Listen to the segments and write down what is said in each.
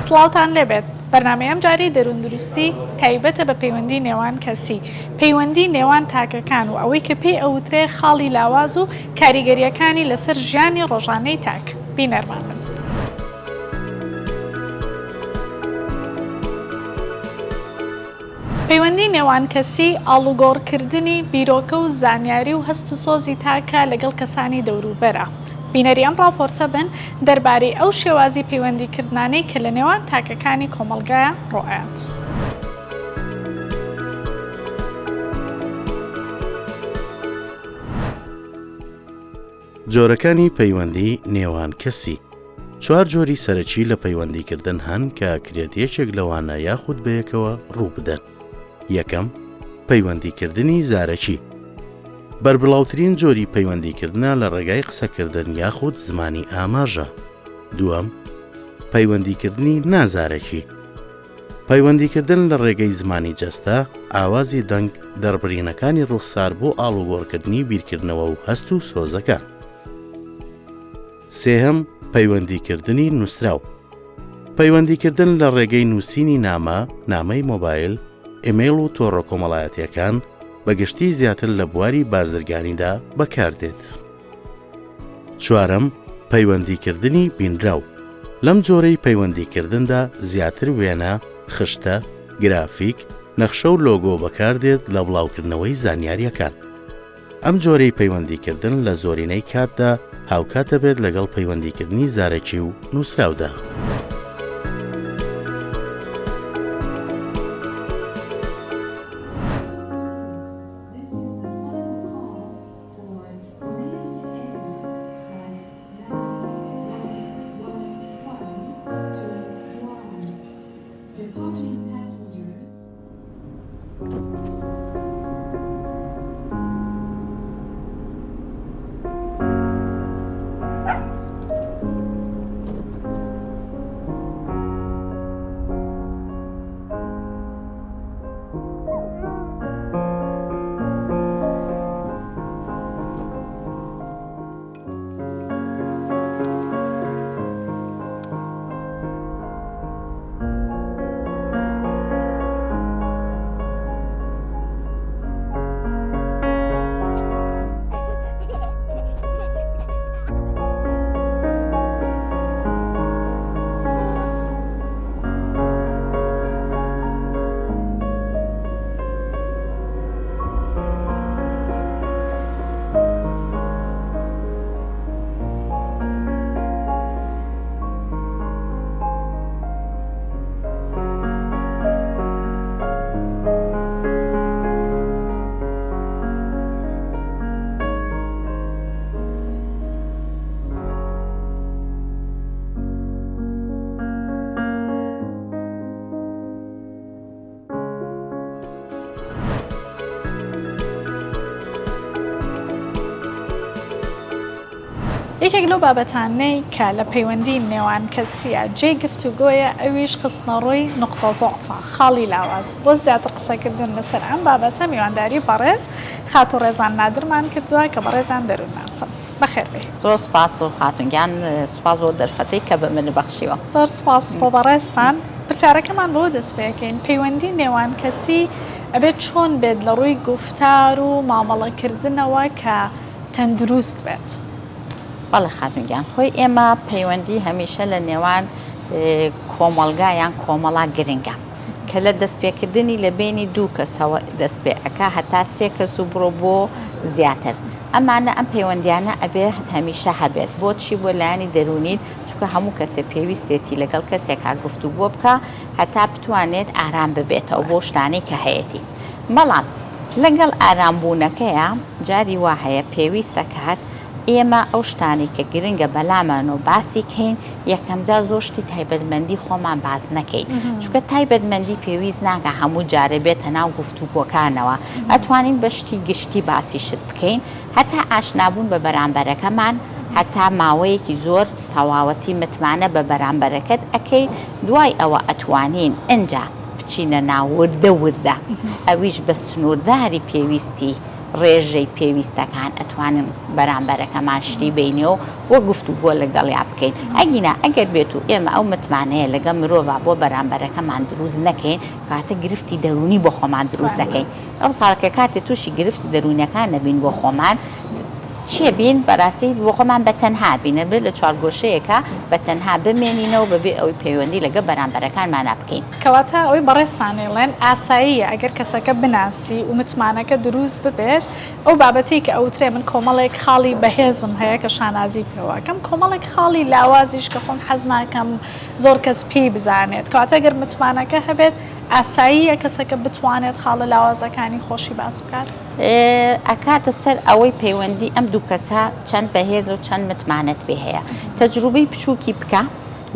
سڵاوتان لێبێت بەرنامەی ئەمجارەی دەرووندروستی تایبەتە بە پەیوەندی نێوان کەسی، پەیوەندی نێوان تاکەکان و ئەوەی کە پێی ئەوترێ خاڵی لاواز و کاریگەرییەکانی لەسەر ژیانی ڕۆژانەی تاک. بینەرمان بن. پەیوەندی نێوان کەسی، ئاڵوگۆڕکردنی بیرۆکە و زانیاری و هەست و سۆزی تاکە لەگەڵ کەسانی دەوروبەرە. بینەری ئەم ڕاپۆرتە بن دەربارەی ئەو شێوازی پەیوەندیکردنانەی کە لە نێوان تاکەکانی کۆمەڵگایا ڕوئەیات. جۆرەکانی پەیوەندی نێوان کەسی. چوار جۆری سەرەکی لە پەیوەندیکردن هەن کە ئەکرێت یەکێک لەوانە یاخود بەیەکەوە ڕووبدەن. یەکەم، پەیوەندیکردنی زارەکی. بەربڵاوترین جۆری پەیوەندیکردنە لە ڕێگای قسەکردن یاخود زمانی ئاماژە. دووەم، پەیوەندیکردنی نازارەکی. پەیوەندیکردن لە ڕێگەی زمانی جەستە، ئاوازی دەنگ، دەربڕینەکانی ڕوخسار بۆ ئاڵوگۆڕکردنی بیرکردنەوە و هەست و سۆزەکان. سێهەم، پەیوەندیکردنی نووسراو. پەیوەندیکردن لە ڕێگەی نووسینی نامە، نامەی مۆبایل، ئیمەیڵ و تۆڕە کۆمەڵایەتییەکان، بە گشتی زیاتر لە بواری بازرگانیدا بەکاردێت. چوارەم، پەیوەندیکردنی بینراو. لەم جۆرەی پەیوەندیکردندا زیاتر وێنە، خشتە، گرافیک، نەخشە و لۆگۆ بەکاردێت لە بڵاوکردنەوەی زانیارییەکان. ئەم جۆرەی پەیوەندیکردن لە زۆرینەی کاتدا هاوکات دەبێت لەگەڵ پەیوەندیکردنی زارەکی و نووسراودا. یەکێک لەو بابەتانەی کە لە پەیوەندی نێوان کەسییە جێی گفتوگۆیە ئەویش خستنەڕووی نوقتە زوعفە، خاڵی لاواز، بۆ زیاتر قسەکردن لەسەر ئەم بابەتە میوانداری بەڕێز خاتوو ڕێزان نادرمان کردووە کە بەڕێزیان دەروونناسن. بەخێر بێی. زۆر سوپاس خاتوون گیان، سوپاس بۆ دەرفەتەی کە بە منت بەخشیوە. زۆر سوپاس بۆ بەڕێزتان. پرسیارەکەمان بەوە دەست پێ ئەکەین، پەیوەندی نێوان کەسی ئەبێت چۆن بێت لە ڕووی گوفتار و مامەڵەکردنەوە کە تەندروست بێت؟ بەڵێ خاتوون گیان، خۆی ئێمە پەیوەندی هەمیشە لە نێوان کۆمەڵگا یان کۆمەڵا گرنگە کە لە دەستپێکردنی لە بەینی دوو کەسەوە دەست پێ ئەکا هەتا سێ کەس و بڕۆ بۆ زیاتر ئەمانە ئەم پەیوەندیانە ئەبێ هەمیشە هەبێت بۆچی بۆ لایەنی دەروونیت چونکە هەموو کەسێ پێویستێتی لەگەڵ کەسێکا گفتوگۆ بکا هەتا بتوانێت ئارام ببێتەوە بۆ شتانەی کە هەیەتی بەڵام لەگەڵ ئارام بوونەکەیا جاری وا هەیە پێویستە کات ئێمە ئەو شتانەی کە گرنگە بەلامانەوە باسی کەین یەکەمجار زۆر شتی تایبەتمەندی خۆمان باس نەکەین چونکە تایبەتمەندی پێویست ناکا هەموو جارێ بێتە ناو گفتوگۆکانەوە ئەتوانین بە شتی گشتی باسی شت بکەین هەتا ئاشنابوون بە بەرامبەرەکەمان هەتا ماوەیەکی زۆر تەواوەتی متمانە بە بەرامبەرەکەت ئەکەی دوای ئەوە ئەتوانین ئنجا بچینە ناو وردە وردە ئەویش بە سنوورداری پێویستی. ڕێژەی پێویستەکان ئەتوانین بەرامبەرەکەمان شلی بینەوە و گفتوگۆ لەگەڵیا بکەین. ئەگینا ئەگەر بێت و ئێمە ئەو متمانەیە لەگەڵ مرۆڤا بۆ بەرامبەرەکەمان دروست نەکەین، کەواتە گرفتی دەروونی بۆ خۆمان دروست دەکەین. ئەو ساڵە کە کاتێ تووشی گرفتی دەروونیەکان نەبین بۆ خۆمان چێ بین بەراستی بۆ خۆمان بە تەنها بین ئەبێت لە چوارگۆشەیەکا بە تەنها بمێنینەوە بەبێ ئەوەی پەیوەندی لەگەڵ بەرامبەرەکانمانا بکەین. کەواتە ئەوەی بەڕێزتان ئەیڵێن ئاساییە ئەگەر کەسەکە بناسی و متمانەکە دروست ببێت ئەو بابەتەی کە ئەوترێ من کۆمەڵێک خاڵی بەهێزم هەیە کە شانازی پێوە ئەکەم کۆمەڵێک خاڵی لاوازیش کە خۆم حەز ناکەم زۆر کەس پێی بزانێت کەواتە گەر متمانەکە هەبێت ئاساییە کەسەکە بتوانێت خاڵە لاوازەکانی خۆشی باس بکات؟ ئەکاتە سەر ئەوەی پەیوەندی ئەم دوو کەسە چەند بەهێزە و چەند متمانەت پێ هەیە. تەجروبەی بچووکی بکە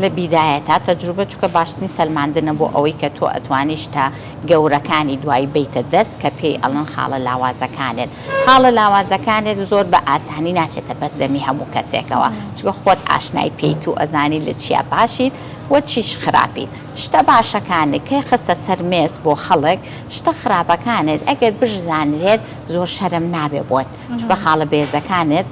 لە بیدایەتا، تەجروبە چونکە باشترین سەلماندنە بۆ ئەوەی کە تۆ ئەتوانی شتە گەورەکانی دوایی بەیتە دەست کە پێی ئەڵێن خاڵە لاوازەکانت. خاڵە لاوازەکانت زۆر بە ئاسانی ناچێتە بەردەمی هەموو کەسێکەوە چونکە خۆت ئاشنای پێیت و ئەزانی لە چیا باشیت و چیش خراپیت. شتە باشەکانت کەی خستە سەر مێز بۆ خەڵک، شتە خراپەکانت ئەگەر بشزانرێت زۆر شەرم نابێ بۆت، چونکە خاڵە بەێزەکانت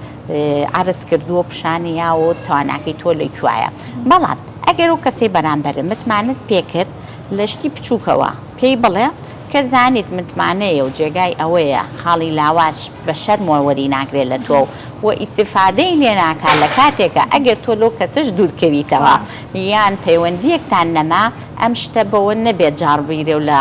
عەرز کردووە پیشانی یاوە و تواناکەی تۆ لە کوایە. بەڵام ئەگەر ئەو کەسەی بەرامبەرت متمانەت پێ کرد لە شتی بچووکەوە پێی بڵێ کە زانیت متمانەیە و جێگای ئەوەیە خاڵی لاواز بە شەرمەوە وەری ناگرێت لە تۆ و ئیسیفادەی لێ ناکات لە کاتێکا ئەگەر تۆ لەو کەسەش دوور کەویتەوە یان پەیوەندیەکتان نەما ئەم شتە بەوە نەبێت جاڕ بگرێ و لە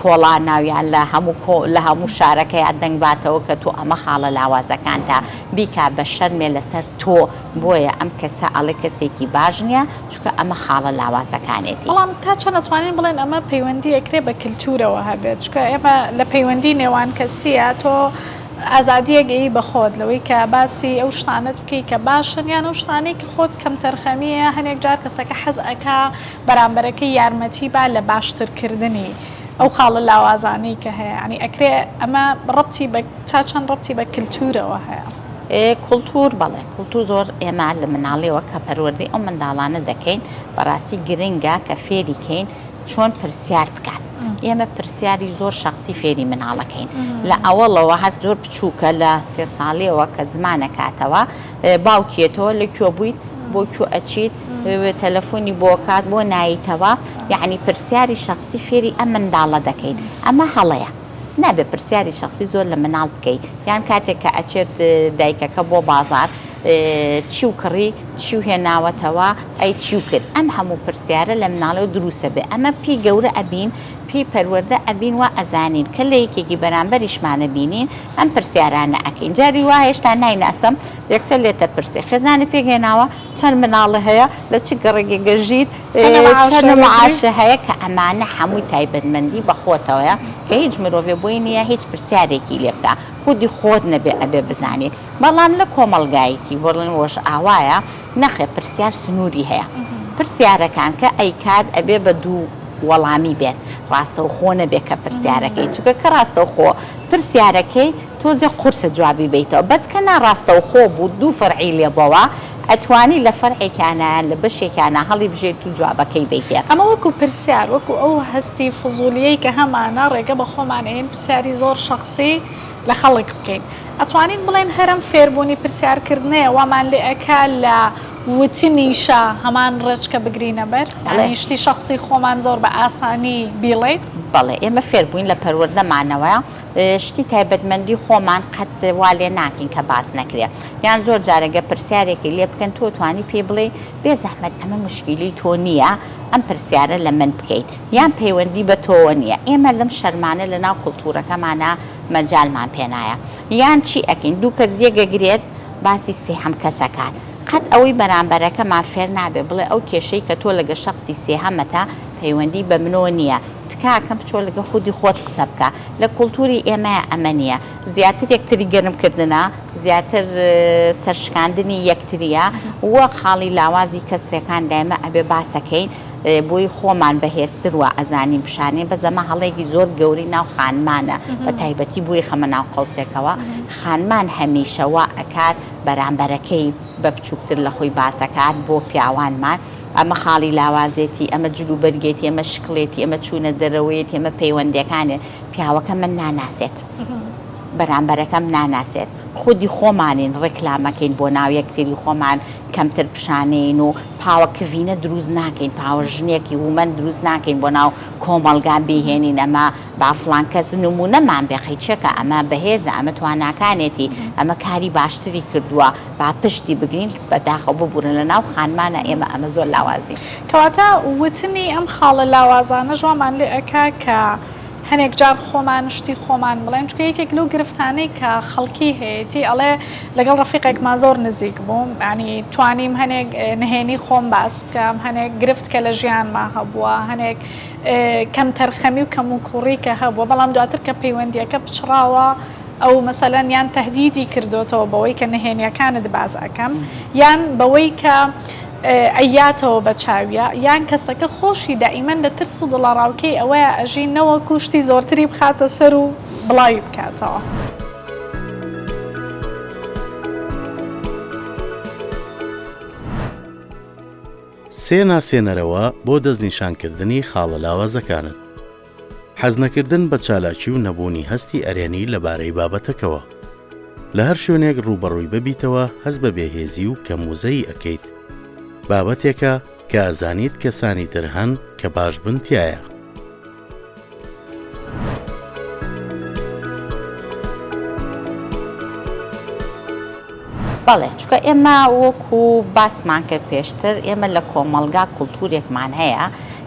کۆڵانا و یان لە هەموو لە هەموو شارەکەیا دەنگ باتەوە کە تۆ ئەمە خاڵە لاوازەکانتە بیکا بە شەرمێ لەسەر تۆ بۆیە ئەم کەسە ئەڵێ کەسێکی باش نیە چونکە ئەمە خاڵە لاوازەکانێتی. بەڵام تا چەند ئەتوانین بڵێن ئەمە پەیوەندی ئەکرێ بە کلتورەوە هەبێت چونکە ئێمە لە پەیوەندی نێوان کەسیە تۆ ئازادیەک ئەیی بە خۆت لەوەی کە باسی ئەو شتانەت بکەی کە باشن یان ئەو شتانەی کە خۆت کەمتەرخەمیە هەنێک جار کەسەکە حەز ئەکا بەرامبەرەکەی یارمەتی با لە باشتر کردنی ئەو خاڵە لاوازانەی کە هەیە یانی ئەکرێ ئەمە ڕەبتی بە تا چەند ڕەبتی بە کلتورەوە هەیە؟ کولتور بەڵێ کولتور زۆر ئێمە لە مناڵیەوە کە پەروەردەی ئەو منداڵانە دەکەین بەڕاستی گرنگە کە فێری کەین چۆن پرسیار بکات ئێمە پرسیاری زۆر شەخسی فێری مناڵەکەین لە ئەوەڵەوە هەر زۆر بچووکە لە سێ ساڵیەوە کە زمانە کاتەوە باوکیەتەوە لە کوێ بوویت بۆ کوێ ئەچیت تەلەفۆنی بۆ کات بۆ نایتەوە یعنی پرسیاری شەخسی فێری ئەم منداڵە دەکەین ئەمە هەڵەیە نابێ پرسیاری شەخسی زۆر لە مناڵ بکەی یان کاتێک کە ئەچێت دایکەکە بۆ بازار چیو کڕی چیو هێناوەتەوە ئەی چیو کرد ئەم هەموو پرسیارە لە مناڵەوە دروسە بێ ئەمە پێی گەورە ئەبین پێی پەروەردە ئەبین وا ئەزانین کە لە یەکێکی بەرامبەریشمانە بینین ئەم پرسیارانە ئەکەین جاری وا هێشتا نایناسم یەکسەر لێتە پرسێ خێزانی پێک هێناوە چەند مناڵە هەیە لە چ گەڕەکێک ئەژیت چەنە معاشە هەیە کە ئەمانە هەمووی تایبەتمەندی بە خۆتەوەیە کە هیچ مرۆڤێ بۆی نییە هیچ پرسیارێکی لێ بکا خودی خۆت نەبێ ئەبێ بزانی بەڵام لە کۆمەڵگایەکی بڵێن ڕۆژئاوایە نەخێ پرسیار سنووری هەیە پرسیارەکان کە ئەیکات ئەبێ بە دوو وەڵامی بێت ڕاستەوخۆ نەبێ کە پرسیارەکەی چونکە کە ڕاستەوخۆ پرسیارەکەی تۆزێ قورسە جوابی بەیتەوە بەس کە ناڕاستەوخۆ بوو دوو فەرعی لێ بۆوە ئەتوانی لە فەرعێکیانا یان لە بەشێکیانا هەڵیبژێریت و جوابەکەی بەیتێ. ئەمە وەکو پرسیار وەکو ئەو هەستی فزولیەی کە هەمانە ڕێگە بە خۆمان ئەیەین پرسیاری زۆر شەخسی لە خەڵک بکەین ئەتوانین بڵێین هەر ئەم فێربوونی پرسیار کردنەیە وامان لێ ئەکا لە وتنیشا هەمان ڕێچکە بگرینە بەر بەڵێ. یانی شتی شەخسی خۆمان زۆر بە ئاسانی بیڵێین؟ بەڵێ ئێمە فێربووین لە پەروەردەمانەوە شتی تایبەتمەندی خۆمان قەت وا لێ ناکەین کە باس نەکرێ یان زۆر جار گەر پرسیارێکی لێ بکەن تۆ توانی پێی بڵێی بێ زەحمەت ئەمە موشکیلەی تۆ نییە ئەم پرسیارە لە من بکەیت یان پەیوەندی بە تۆوە نییە ئێمە لەم شەرمانە لە ناو کڵتورەکەمانا مەجالمان پێ نایە یان چی ئەکەین دوو کەس یەک ئەگرێت باسی سێهەم کەس ئەکات قەت ئەوەی بەرامبەرەکەمان فێر نابێ بڵێ ئەو کێشەی کە تۆ لەگە شەخسی سێهەمەتە پەیوەندی بە منەوە نییە تکاکەم بچۆ لەگە خودی خۆت قسە بکە لە کوڵتوری ئێمەیا ئەمە نییە زیاتر یەکتری گەرم کردنە زیاتر سەر شکاندنی یەکتریە و خاڵی لاوازی کەسەکان دایمە ئەبێ باسەکەین بۆی خۆمان بەهێزتر وا ئەزانین پیشانێ بەس ئەمە هەڵەیەکی زۆر گەورەی ناو خانمانە بە تایبەتی بۆی خەمە ناو قەوسێکەوە خانمان هەمیشە وا ئەکات بەرامبەرەکەی بە بچوکتر لە خۆی باسەکات بۆ پیاوانمان ئەمە خاڵی لاوازێتی، ئەمە جلوبەرگێتی، ئەمە شکڵێتی، ئەمە چوونە دەرەوەیەتی، ئەمە پەیوەندیەکانێ، پیاوەکە من ناناسێت. بەرامبەرەکەم ناناسێت خودی خۆمانین ڕێکلامەکەین بۆ ناو یەکتری خۆمان کەمتر پیشانەین و پاوە کڤینە دروست ناکەین پاوە ژنێکی woman دروست ناکەین بۆ ناو کۆمەڵگا بیهێنین ئەمە با فڵان کەس نمونەمان بێ قەیچەکە ئەمە بەهێزە ئەمە تواناکانێتی ئەمە کاری باشتری کردووە با پشتی بگرین بەداخەوە ببورن لە ناو خانمانا ئێمە ئەمە زۆر لاوازین. کەواتە وتنی ئەم خاڵە لاوازانەش وامان لێ ئەکا کە هەنێک جار خۆمان شتی خۆمان بڵێن چونکە یەکێک لەو گرفتانەی کە خەڵکی هەیەتی ئەڵێ لەگەڵ ڕەفیقێکما زۆر نزیک بووم یانی توانیم هەنێک نهێنی خۆم باس بکەم هەنێک گرفت کە لە ژیانما هەبووە هەنێک کەمتەرخەمی و کەموکوڕی کە هەبووە بەڵام دواتر کە پەیوەندیەکە پچڕاوە ئەو مەسەلەن یان تەهدیدی کردۆتەوە بەوەی کە نهێنیەکانت باس ئەکەم یان بەوەی کە ئەیاتەوە بە چاویا یان کەسەکە خۆشی دائیمەن لە ترس و دڵەڕاوکێی ئەوەیا ئەژی نەوەکو شتی زۆرتری بخاتە سەر و بڵاوی بکاتەوە. سێ ناسێنەرەوە بۆ دەستنیشانکردنی خاڵە لاوازەکانت. حەزنەکردن بە چالاکی و نەبوونی هەستی ئەرێنی لەبارەی بابەتەکەوە. لە هەر شوێنێک ڕووبەڕووی ببیتەوە هەست بە بێهێزی و کەم وزەیی ئەکەیت. بابەتێکە کە ئەزانیت کەسانی تر هەن کە باش بن تیایا. بەڵێ چونکە ئێمە وەکو باسمان کرد پێشتر ئێمە لە کۆمەڵگا کولتوورێکمان هەیە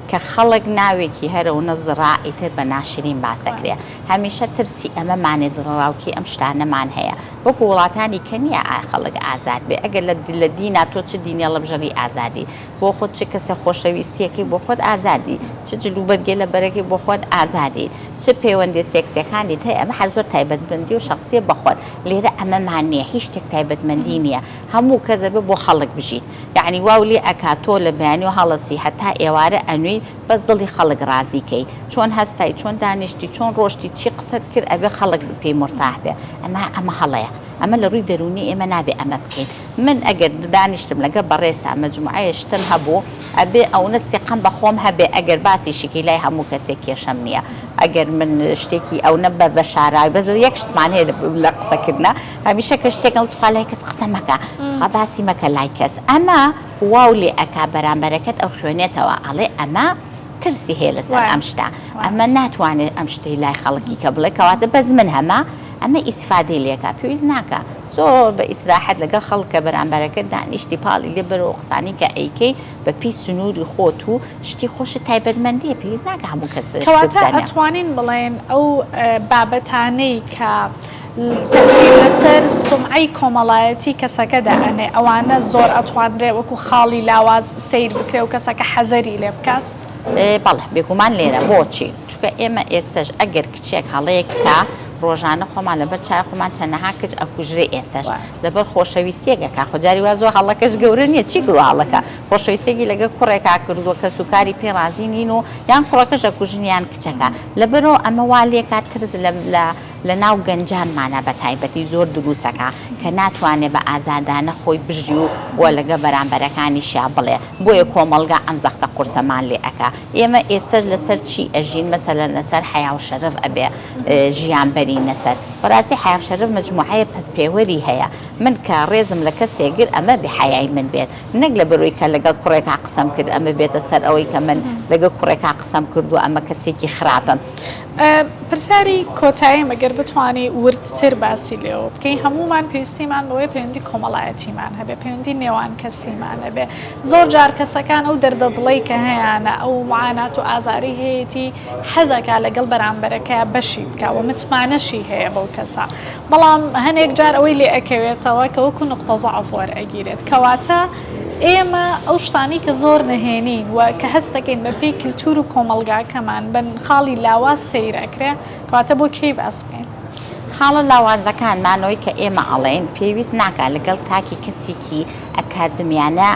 کە خەڵک ناوێکی هەرەونە زڕا ئیتر بە ناشرین باسەکرێ هەمیشە ترسی ئەمەمانێ دڵەڕاوکێی ئەم شتانەمان هەیە وەکو وڵاتانی کە نییە ئا خەڵک ئازاد بێ ئەگەر لە لە دینا تۆ چ دینێ ڵەبژەری ئازادی بۆ خۆت چ کەسێ خۆشەویستیەکەی بۆ خۆت ئازادی چ جلوبەرگێ لەبەرەکەی بۆ خۆت ئازادی چ پەیوەندیە سێکسیەکانیت هەیە ئەمە هەر زۆر تایبەتمەندی و شەخسیە بە خۆت لێرە ئەمەمان نیە هیچ شتێک تایبەتمەندی نیە هەموو کەس ئەبێ بۆ خەڵک بژیت یەعنی واو لێ ئەکا تۆ لە بەیانیەوە هەڵەسی هەتا ئێوارە ئەنوی بەس دڵی خەڵک ڕازی کەی چۆن هەستای چۆن دانیشتی چۆن ڕۆشتی چی قسەت کرد ئەبێ خەڵک پێی مورتاح بێ ئەمە ئەمە هەڵەیە ئەمە لە ڕووی دەروونی ئێمە نابێ ئەمە بکەین من ئەگەر دانیشتم لەگەڵ بەڕێزتا مەجموعەیە شتم هەبوو ئەبێ ئەونە سیقەم بە خۆم هەبێ ئەگەر باسیشی کەی لای هەموو کەسێک کێشەم نییە ئەگەر من شتێکی ئەونە بە بە شاراوی بەس یەک شتمان هەیە لە قسەکردنا هەمیشە کە شتێک ئەڵێ تخوا لای کەس قسە مەکە تخوا باسی مەکە لای کەس ئەمە واو لێ ئەکا بەرامبەرەکەت ئەو خوێنێتەوە ئەڵێ ئەمە ترسی هەیە لەسەر ئەم شتە ئەمە ناتوانێت ئەم شتەی لای خەڵکی کە بڵێ کەواتە بەس من هەمە ئەمە ئیسفادەی لێکا پێویست ناکا زۆر بە ئیسراحەت لەگەڵ خەڵکە بەرامبەرەکەت دانیشتی پاڵی لێ بەرەوە قسانی کە ئەیکەی بە پێی سنووری خۆت و شتی خۆشت تایبەتمەندیە پێویست ناکا هەموو کەس شتت کەواتە بزانێ. ئەتوانین بڵێین ئەو بابەتانەی کە تەئسیر لەسەر سومعەی کۆمەڵایەتی کەسەکە دائەنێ ئەوانە زۆر ئەتوانرێ وەکو خاڵی لاواز سەیر بکرێ و کەسەکە حەزەری لێ بکات؟ بەڵێ بێگومان لێرە بۆچی؟ چونکە ئێمە ئێستەش ئەگەر کچێک هەڵەیەک بکا ڕۆژانە خۆمان لەبەر چاوی خۆمان چەنەها کچ ئەکوژرێ ئێستەش لەبەر خۆشەویستیەک ئەکا خۆ جاری وا زۆر هەڵەکەش گەورە نیە چی کردوە هەڵەکە خۆشەویستیەکی لەگەر کوڕێکا کردوە کەسوکاری پێی ڕازی نین و یان کوڕەکەش ئەکوژن یان کچەکە لەبەرئەوە ئەمە وا لێکا ترس لە لە لە ناو گەنجانمانا بە تایبەتی زۆر دروسەکا کە ناتوانێ بە ئازادانە خۆی بژی و وە لەگە بەرامبەرەکانیشیا بڵێ بۆیە کۆمەڵگا ئەم زەختە قورسەمان لێ ئەکا ئێمە ئێستەش لەسەر چی ئەژین مەسەلەن لەسەر حەیا و شەرەف ئەبێ ژیان بەرینە سەر بەراستی حەیا و شەرەف مەجموعەیە پێوەری هەیە من کە ڕێزم لە کەسێک گرت ئەمە بێ حەیای من بێت نەک لەبەرئەوەی کە لەگەڵ کوڕێکا قسەم کرد ئەمە بێتە سەر ئەوەی کە من لەگەڵ کوڕێکا قسەم کردووە ئەمە کەسێکی خراپم. پرسیاری کۆتاییم ئەگەر بتوانی وردتر باسی لێوە بکەی هەموومان پێویستیمان بەوەیە پەیوەندی کۆمەڵایەتیمان هەبێ پەیوەندی نێوان کەسیمان هەبێ زۆر جار کەسەکان ئەو دەردە دڵەی کە هەیانە ئەو معانات و ئازاری هەیەتی حەزەکا لەگەڵ بەرامبەرەکەیا بەشی بکا و متمانەشی هەیە بەو کەسە بەڵام هەنێک جار ئەوەی لێ ئەکەوێتەوە کە وەکو نوقتە زەعف وەرئەگیرێت کەواتە ئێمە ئەو شتانەی کە زۆر نهێنین و کە هەست دەکەین بە پێی کلتور و کۆمەڵگاکەمان بە خاڵی لاواز سەیر ئەکرێ کەواتە بۆ کێی باس بکەین؟ خاڵە لاوازەکانمان ئەوەی کە ئێمە ئەڵێین پێویست ناکا لەگەڵ تاکی کەسێکی ئەکادمیانە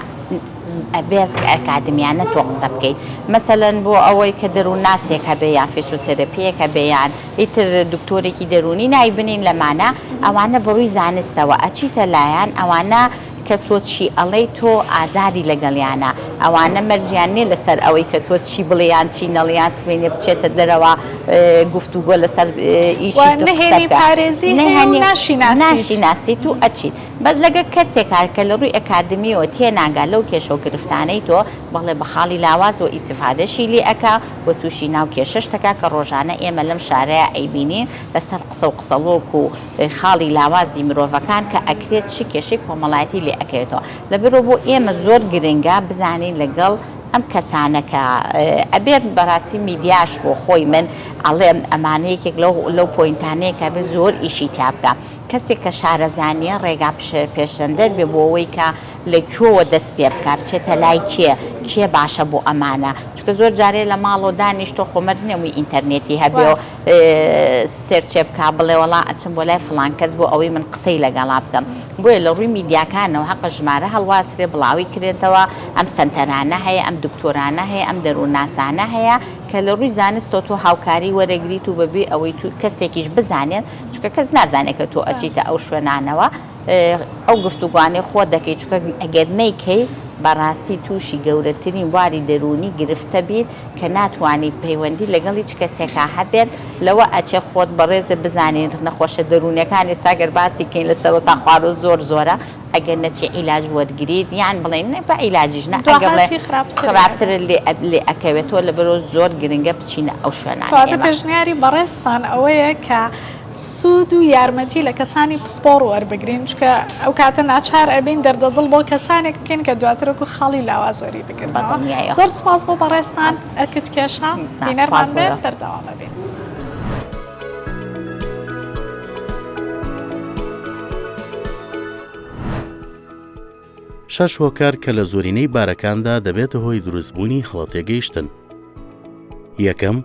ئەبێ ئەکادمیانە تۆ قسە بکەیت مەسەلەن بۆ ئەوەی کە دەروونناسێک هەبێ یان فیسۆتێرەپیەک هەبێ یان ئیتر دکتۆرێکی دەروونی نایبنین لەمانە ئەوانە بەڕووی زانستەوە ئەچیتە لایان ئەوانە. کە تۆ چی ئەڵێی تۆ ئازادی لەگەڵیانا ئەوانە مەرجیان نیە لەسەر ئەوەی کە تۆ چی بڵێ یان چی نەڵێ یان سبەینێ بچێتە دەرەوە گفتوگۆ لەسەر و ئیشی تۆ قسە نهێنی بکا پارێزی هەیە و نهێنی ناشیناسیت. ناشیناسیت و ئەچیت بەس لەگەر کەسێکا کە لە ڕووی ئەکادمیەوە تێناگا لەو کێشە و گرفتانەی تۆ بەڵێ بە خاڵی لاوازەوە ئیسیفادەشی لێ ئەکا و تووشی ناو کێشەش دەکا کە ڕۆژانە ئێمە لەم شارەیا ئەیبینین لەسەر قسە و قسەڵۆک و خاڵی لاوازی مرۆڤەکان کە ئەکرێت چ کێشەی کۆمەڵایەتی لێ ئەکەوێتەوە لەبەرئەوە بۆ ئێمە زۆر گرنگە بزانین لەگەڵ ئەم کەسانە کە ئەبێت بەڕاستی میدیاش بۆ خۆی من ئەڵێم ئەمانە یەکێک لەو لەو point انەیە کە ئەبێت زۆر ئیشی تیا بکا کەسێک کە شارەزا نییە ڕێگا پێشەندەر بێ بۆ ئەوەی کە لە کوێوە دەست پێ بکا بچێتە لای کێ کێ باشە بۆ ئەمانە چونکە زۆر جارێ لە ماڵەوە دانیشتوە خۆ مەرج نییە هەمووی ئینتەرنێتی هەبێ و search ێ بکا بڵێ وەڵا ئەچم بۆ لای فڵان کەس بۆ ئەوەی من قسەی لەگەڵا بکەم بۆیە لە ڕووی میدیاکانەوە هەقە ژمارە هەڵواسرێ بڵاوی کرێتەوە ئەم سەنتەرانە هەیە ئەم دکتۆرانە هەیە ئەم دەروونناسانە هەیە کە لە ڕووی زانستەوە تۆ هاوکاری وەرەگریت و بەبێ ئەوەی تو کەسێکیش بزانێت چونکە کەس نازانێت کە تۆ ئەچیتە ئەو شوێنانەوە ئەو گفتوگۆانەی خۆت دەکەی چونکە ئەگەر نەیکەی بەڕاستی تووشی گەورەترین بواری دەروونی گرفتە بیت کە ناتوانیت پەیوەندی لەگەڵ هیچ کەسێکا هەبێت لەوە ئەچێ خۆت بەڕێزت بزانیت نەخۆشە دەروونیەکان ئێستا گەر باسی کەین لە سەرەوە تا خوارەوە زۆر زۆرە ئەگەر نەچی عیلاج وەرگریت یان بڵێین بە عیلاجیش نا ئەگەر بڵێ دواهاتی خراپتر خراپتر ئەبێت. لێ لێ ئەکەوێتەوە لەبەرئەوە زۆر گرنگە بچینە ئەو شوێنانە کەواتە ئێمە. پێشنیاری بەڕێزتان ئەوەیە کە سوود و یارمەتی لە کەسانی پسپۆڕ وەربگرین، چونکە ئەو کاتە ناچار ئەبین دەردەدڵ بۆ کەسانێک بکەین کە دواتر وەکو خاڵی لاواز وەری بگرنەوە. بەدڵنیایەوە. زۆر سوپاس بۆ بەڕێزتان، ئەرکت کێشا، نا بینەرمان سوپاس بۆ بێت، ئێوە. بەردەوام ئەبین. شەش هۆکار کە لە زۆرینەی بارەکاندا دەبێتە هۆی دروستبوونی هەڵەتێگەیشتن. یەکەم،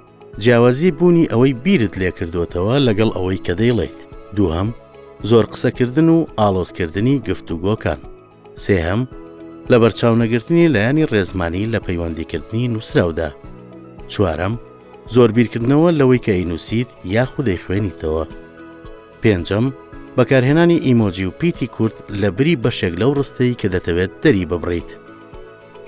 جیاوازی بوونی ئەوەی بیرت لێکردۆتەوە لەگەڵ ئەوەی کە دەیڵێیت. دووهەم، زۆر قسەکردن و ئاڵۆزکردنی گفتوگۆکان. سێهەم، لەبەرچاونەگرتنی لایەنی ڕێزمانی لە پەیوەندیکردنی نووسراودا. چوارەم، زۆر بیرکردنەوە لەوەی کە ئەینووسیت یاخود ئەیخوێنیتەوە. پێنجەم، بەکارهێنانی ئیمۆجی و پیتی کورت لە بری بەشێک لەو ڕستەی کە دەتەوێت دەری ببڕیت.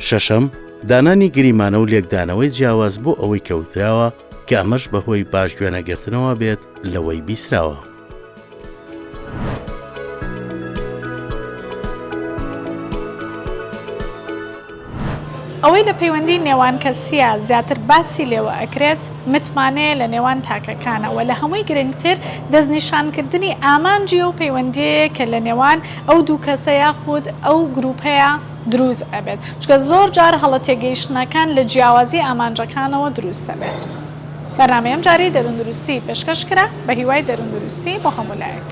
شەشەم، دانانی گریمانە و لێکدانەوەی جیاواز بۆ ئەوەی کە وتراوە، کە ئەمەش بەهۆی باش گوێنەگرتنەوە بێت لەوەی بیسراوە. ئەوەی لە پەیوەندی نێوان کەسییە زیاتر باسی لێوە ئەکرێت متمانەیە لە نێوان تاکەکانە وە لە هەمووی گرنگتر دەستنیشانکردنی ئامانجی ئەو پەیوەندیەیە کە لە نێوان ئەو دوو کەسە یاخود ئەو گروپەیە دروست ئەبێت چونکە زۆر جار هەڵە تێگەیشتنەکان لە جیاوازی ئامانجەکانەوە دروست ئەبێت. بەرنامەی ئەمجارەی دەرووندروستی پێشکەش کرا بە هیوای دەرووندروستی بۆ هەموو لایەک.